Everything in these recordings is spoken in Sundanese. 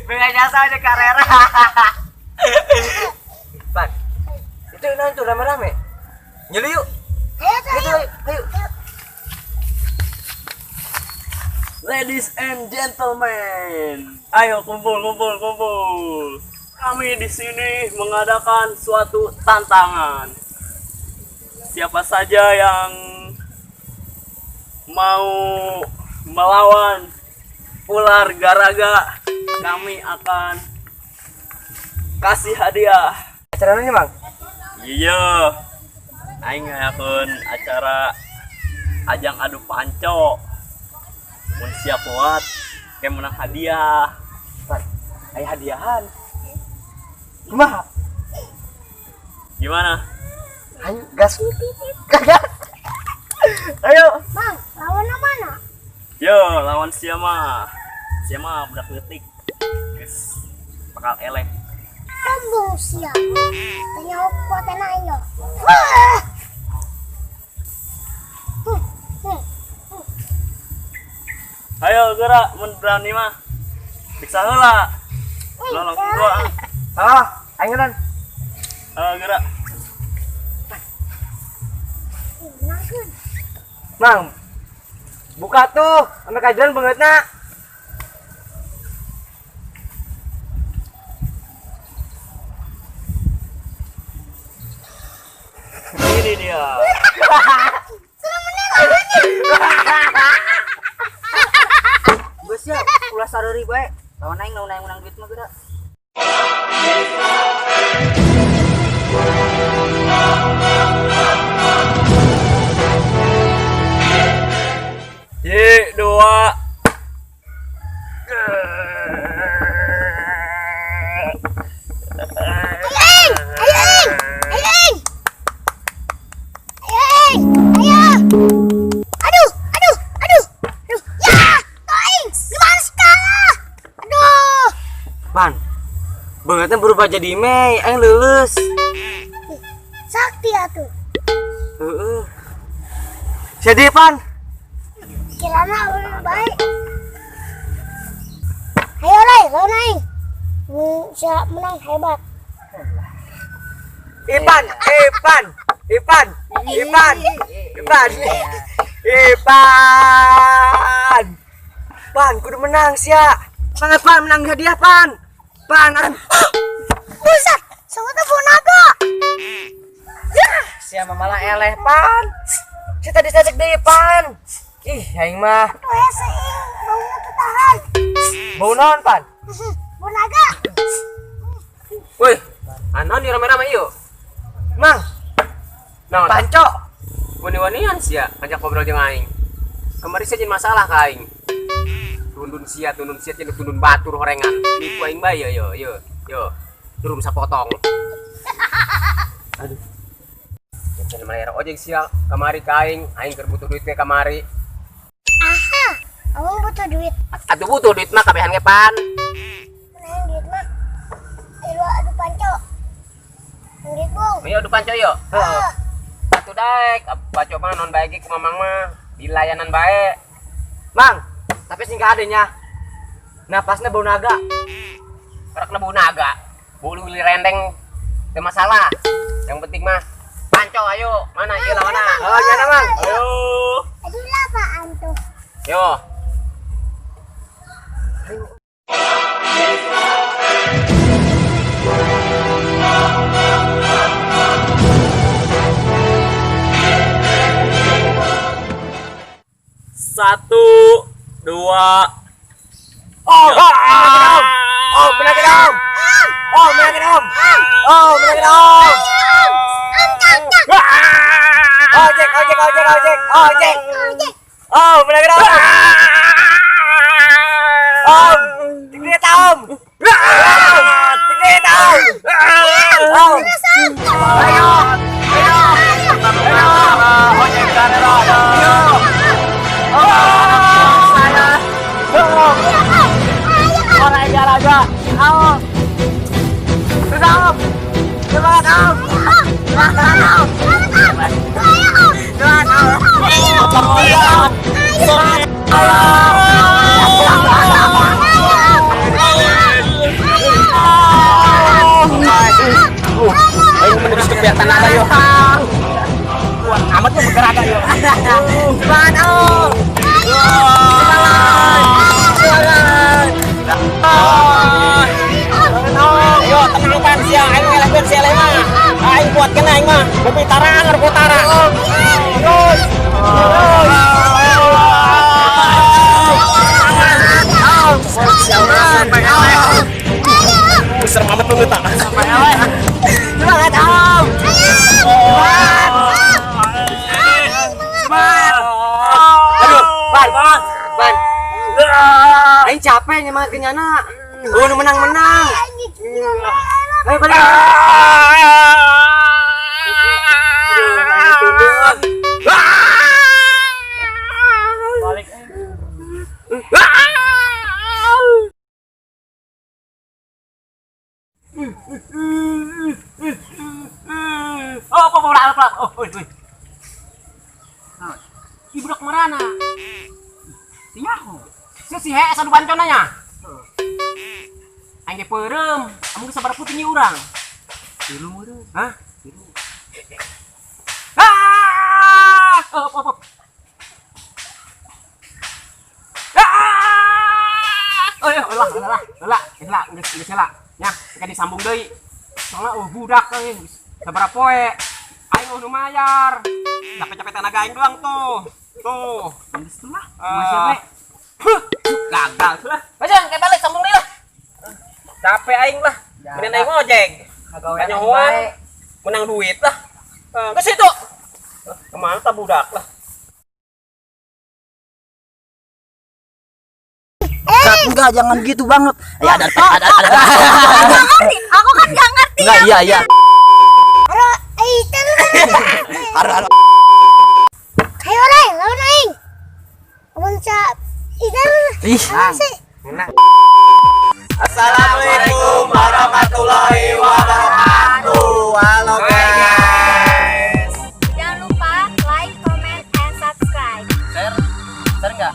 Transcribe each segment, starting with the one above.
Beda jasa aja karera. Pan. Itu naon tuh rame-rame? Nyeli yuk. Ayo, Ayo, ayo. ayo. Ladies and gentlemen, ayo kumpul kumpul kumpul. Kami di sini mengadakan suatu tantangan. Siapa saja yang mau melawan ular garaga, kami akan kasih hadiah. Acara naon, Bang? Iya, aing ngayakeun acara ajang adu panco. Mun siap kuat, kayak menang hadiah. Pan, aya hadiahan. Kumaha? Gimana? Ayo gas. Gas. Ayo. Bang, lawannya mana? Yo, lawan siapa? Siapa budak leutik. Guys, bakal eleh. Sombong sia. Tanya kuatan ayo. Wah. Hmm, hmm. Ayo gerak, mun berani mah. Piksa heula. Lo langsung dua. Ah, ayo kan. Ayo gerak. Ih, menangkeun. Mang. Buka tuh, ame kajian beungeutna. Ini dia. Geus ya, ulah sareuri bae. Lawan aing lawan aing menang duit mah geura. Y dua. Ayo, ayo, ayo. Ayo, ayo. Aduh, aduh, aduh. Aduh. Ya, aing gimana kalah? Aduh. Pan. Beungeutna berubah jadi Mei, aing leuleus. Sakti atuh. Heeh. Sedih, Pan. Kirana ulun baik. Ayo, Ray, lawan aing. Siap menang hebat. Ipan, Ipan, Ipan, Ipan, Ipan, Ipan. Pan, kudu menang sia. Semangat Pan, menang hadiah Pan. Pan, an. Buset, semua tuh naga. Ya, Sia malah eleh Pan. Sia tadi sajek deui Pan. Ih, aing mah. tuh hese ing, baunya tuh tahan. Bau naon Pan? Bau naga. Woi, anon ieu rame-rame ieu. Mang, Naon? panco. Wani-wanian sia ngajak ngobrol jeung aing. Kamari sia jeung masalah ka aing. Tundun sia, jeung tundun batur horengan. Nipu aing bae yo yo yo. Yo. Durum sapotong. Aduh. Jangan malayar ojek sia kamari ka aing, aing keur butuh duit ge kamari. Aha, kamu butuh duit. Atuh butuh duit mah kabehan ge pan. Menang duit mah. Ayo adu panco. Duit bung. Ayo adu panco yo. Heeh. Atuh daek, panco mah non bae ge ku mamang mah di layanan bae. Mang, tapi sing adenya. Napasna bau naga. Karekna bau naga. Bulu rendeng teu masalah. Yang penting mah panco ayo. Mana ieu lawanna? Oh, nyana Mang. Ayo. Aduh lah apaan tuh? Yo. Satu, dua. Oh, menang Om. Oh, menang Om. Oh, menang Om. Oh, menang Om. Ojek, ojek, ojek, ojek, ojek. Ojek. Oh, menang Om. Om, tigret Om. Tigret Om. Om. Ayo. Ayo. Ayo. Ojek kamera. Ayo. Saya. Oleh garaga. Om. Terus Om. Semangat Om. Semangat Om. Semangat Om. Semangat Om. capek nyemangatkeun nyana. Oh, nu menang-menang. Ayo balik. Balik. Oh, apa apa apa. Oh, oi, oi. Ih, budak marana. Nyaho. Sia si hees anu bancona nya. Aing ge peureum, amun geus sabaraha puting urang. Tilu meureun. Hah? Tilu. Ah! Oh, oh, oh. Ah! Oh, ya, ulah, ulah, ulah, ulah, geus geus heula. Nya, engke disambung deui. Soalna eueuh budak euy, sabaraha poe. Aing eueuh nu mayar. Capek-capek tenaga aing doang tuh. Tuh. Geus tuh lah. Ah. Masih bae. Huh, gagal lah. Bajang, kayak balik sambung deui lah. Capek aing lah. Mending aing ngojek. Kagawean aing Kanyahoan. bae. Menang duit lah. Ke situ. Kemana tak budak lah. Enggak, jangan gitu banget. Ya ada. Nggak ngerti. Aku kan nggak ngerti. Enggak, iya iya. Halo, eh, Haro haro. Ayo Ray, lawan aing. Amun sa itu Ih. sih. Assalamualaikum warahmatullahi wabarakatuh. Halo guys. Jangan lupa like, comment, and subscribe. Share. Share enggak?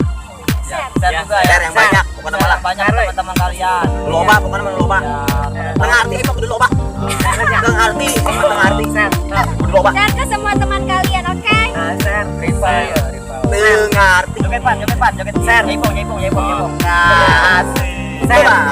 Share. Share juga ya. Share yang banyak, pokoknya malah. Banyak teman-teman kalian. Loba, pokoknya mah loba. Tengah arti emang kudu loba. Tengah arti, tengah arti. Kudu loba. Share ke semua teman kalian, oke? Share. Rival ya, rival. Tengah arti. Joget pan, joget pan, joget. Share. Jaipong, jaipong, jaipong, jaipong. Asik. Loba.